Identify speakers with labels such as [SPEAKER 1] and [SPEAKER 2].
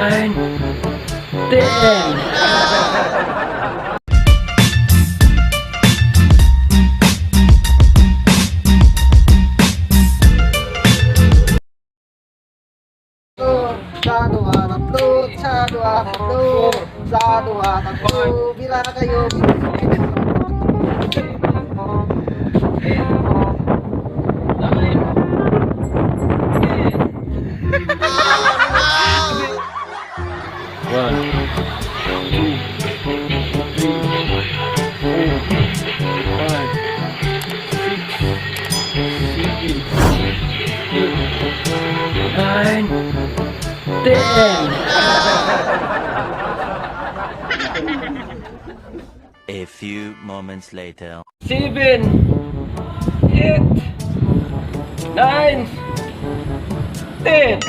[SPEAKER 1] 9, 10.
[SPEAKER 2] Sa duha, tatlo, sa duha, tatlo, sa duha, tatlo, bila kayo.
[SPEAKER 1] 9, 10. 1, 2, 3, 4, 5, 6, 7, 8, 9, 10.
[SPEAKER 3] A few moments later.
[SPEAKER 1] 7, 8, 9, 10.